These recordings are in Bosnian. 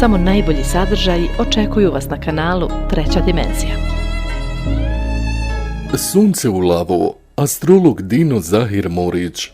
Samo najbolji sadržaji očekuju vas na kanalu Treća dimenzija. Sunce u lavu. Astrolog Dino Zahir Murić.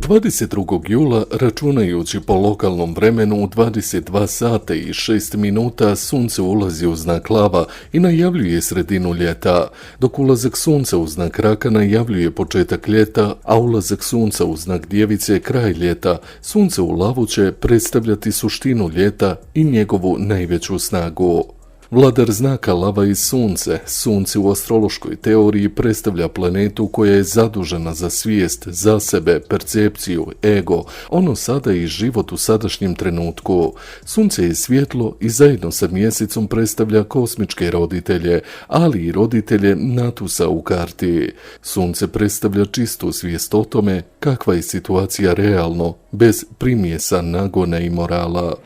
22. jula, računajući po lokalnom vremenu, u 22 sata i 6 minuta sunce ulazi u znak lava i najavljuje sredinu ljeta, dok ulazak sunca u znak raka najavljuje početak ljeta, a ulazak sunca u znak djevice kraj ljeta. Sunce u lavu će predstavljati suštinu ljeta i njegovu najveću snagu. Vladar znaka lava i sunce. Sunce u astrološkoj teoriji predstavlja planetu koja je zadužena za svijest, za sebe, percepciju, ego, ono sada i život u sadašnjem trenutku. Sunce je svjetlo i zajedno sa mjesecom predstavlja kosmičke roditelje, ali i roditelje Natusa u karti. Sunce predstavlja čistu svijest o tome kakva je situacija realno, bez primjesa nagona i morala.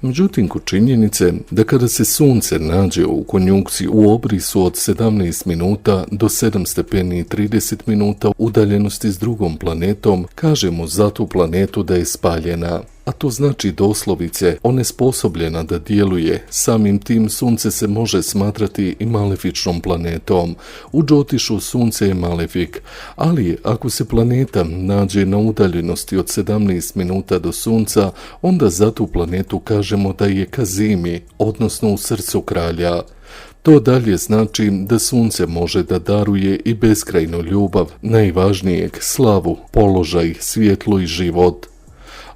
Međutim, kod činjenice da kada se sunce nađe u konjunkciji u obrisu od 17 minuta do 7 stepeni i 30 minuta udaljenosti s drugom planetom, kažemo za tu planetu da je spaljena. A to znači doslovice onesposobljena da djeluje. Samim tim sunce se može smatrati i malefičnom planetom. U Džotišu sunce je malefik, ali ako se planeta nađe na udaljenosti od 17 minuta do sunca, onda za tu planetu kažemo da je Kazimi, odnosno u srcu kralja. To dalje znači da sunce može da daruje i beskrajnu ljubav, najvažnijeg slavu, položaj, svjetlo i život.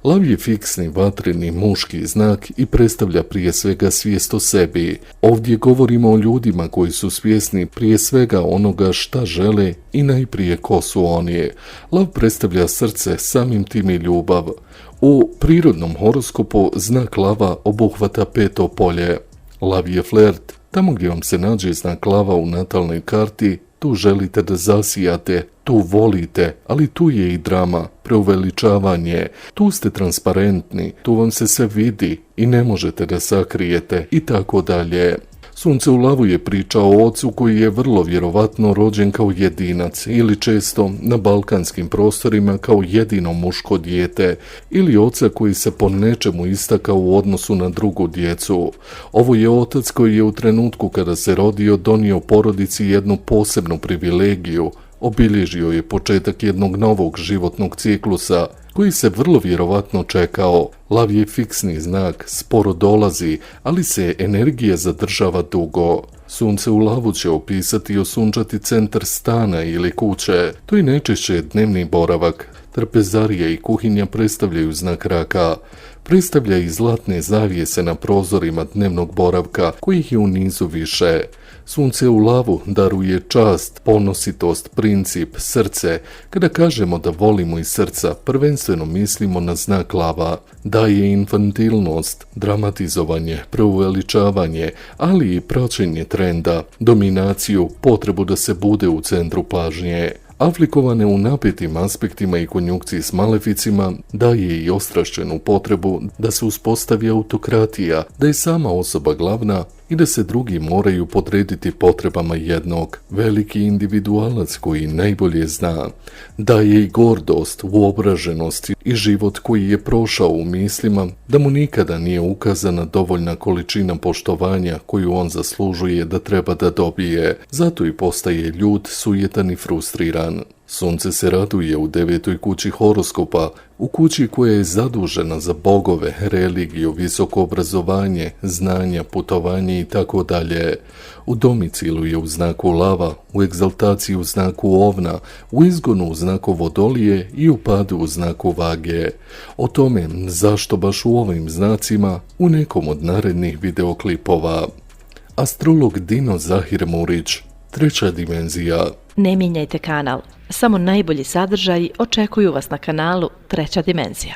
Lav je fiksni, vatreni, muški znak i predstavlja prije svega svijest o sebi. Ovdje govorimo o ljudima koji su svjesni prije svega onoga šta žele i najprije ko su oni. Lav predstavlja srce, samim tim i ljubav. U prirodnom horoskopu znak lava obuhvata peto polje. Lav je flert. Tamo gdje vam se nađe znak lava u natalnoj karti, tu želite da zasijate, tu volite, ali tu je i drama, preuveličavanje, tu ste transparentni, tu vam se sve vidi i ne možete da sakrijete i tako dalje. Sunce u lavu je priča o ocu koji je vrlo vjerovatno rođen kao jedinac ili često na balkanskim prostorima kao jedino muško dijete ili oca koji se po nečemu istakao u odnosu na drugu djecu. Ovo je otac koji je u trenutku kada se rodio donio porodici jednu posebnu privilegiju, obilježio je početak jednog novog životnog ciklusa koji se vrlo vjerovatno čekao. Lav je fiksni znak, sporo dolazi, ali se energija zadržava dugo. Sunce u lavu će opisati i osunčati centar stana ili kuće. To je najčešće dnevni boravak. Trpezarija i kuhinja predstavljaju znak raka. Predstavlja i zlatne zavjese na prozorima dnevnog boravka, kojih je u nizu više. Sunce u lavu daruje čast, ponositost, princip, srce. Kada kažemo da volimo iz srca, prvenstveno mislimo na znak lava. Daje infantilnost, dramatizovanje, preuveličavanje, ali i praćenje trenda, dominaciju, potrebu da se bude u centru pažnje. Aplikovane u napetim aspektima i konjunkciji s maleficima, daje i ostrašćenu potrebu da se uspostavi autokratija, da je sama osoba glavna i da se drugi moraju podrediti potrebama jednog. Veliki individualac koji najbolje zna. Daje i gordost, uobraženost i život koji je prošao u mislima da mu nikada nije ukazana dovoljna količina poštovanja koju on zaslužuje da treba da dobije. Zato i postaje ljut, sujetan i frustriran. Sunce se raduje u 9. kući horoskopa, u kući koja je zadužena za bogove, religiju, visoko obrazovanje, znanja, putovanje i tako dalje. U domicilu je u znaku lava, u egzaltaciji u znaku ovna, u izgonu u znaku vodolije i u padu u znaku vage. O tome zašto baš u ovim znacima u nekom od narednih videoklipova. Astrolog Dino Zahir Murić, Treća dimenzija. Ne mijenjajte kanal. Samo najbolji sadržaji očekuju vas na kanalu Treća dimenzija.